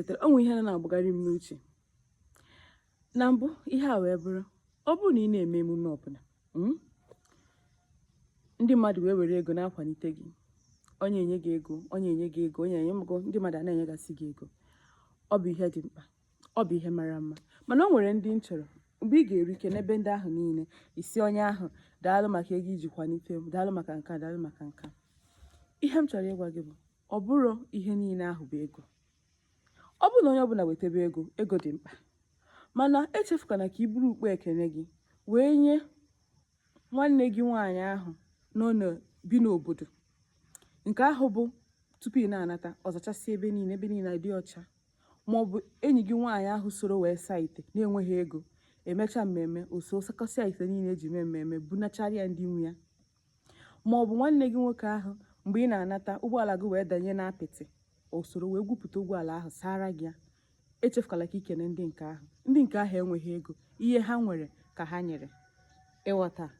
Chetara o nwere ihe na-agbagharị m n'uche na mbụ. Ihe a wee bụrụ, ọ bụrụ na ị na-eme emume ọbụla, ndị mmadụ wee were ego na-akwalite gị, onye enye gị ego, onye enye gị ego, onye enye ego, ndị mmadụ a na-enyegasị gị ego, ọ bụ ihe dị mkpa, ọ bụ ihe mara mma. Mana o nwere ndị m chọrọ, mgbe ị ga-erike n'ebe ndị ahụ niile, isi onye ahụ, "Daalụ maka ego iji kwalite m, daalụ maka nke a, daalụ maka nke a." Ihe m chọrọ ịgwa gị bụ, ọ bụrụ ihe niile ahụ bụ ego. Ọ bụrụ na onye ọbụla wetebe ego, ego dị mkpa, mana echefukwana ka i buru ukpo ekene gị wee nye nwanne gị nwaanyị ahụ nọ bi n'obodo nke ahụ, bụ tupu ị na-anata, ọ zachasị ebe niile, ebe niile dị ọcha, ma ọ bụ enyi gị nwaanyị ahụ soro wee saa ite na-enweghị ego, emechaa mmemme, o so sakọsịa ite niile eji mee mmemme, bunachara ya ndị nwe ya, ma ọ bụ nwanne gị nwoke ahụ, mgbe ị na-anata, ụgbọala gị wee danye n'apịtị, o soro wee gwupụta ụgbọala ahụ sara gị ya. Echefukwala ka ikene ndị nke ahụ. Ndị nke ahụ enweghị ego, ihe ha nwere ka ha nyere. Ịghọta?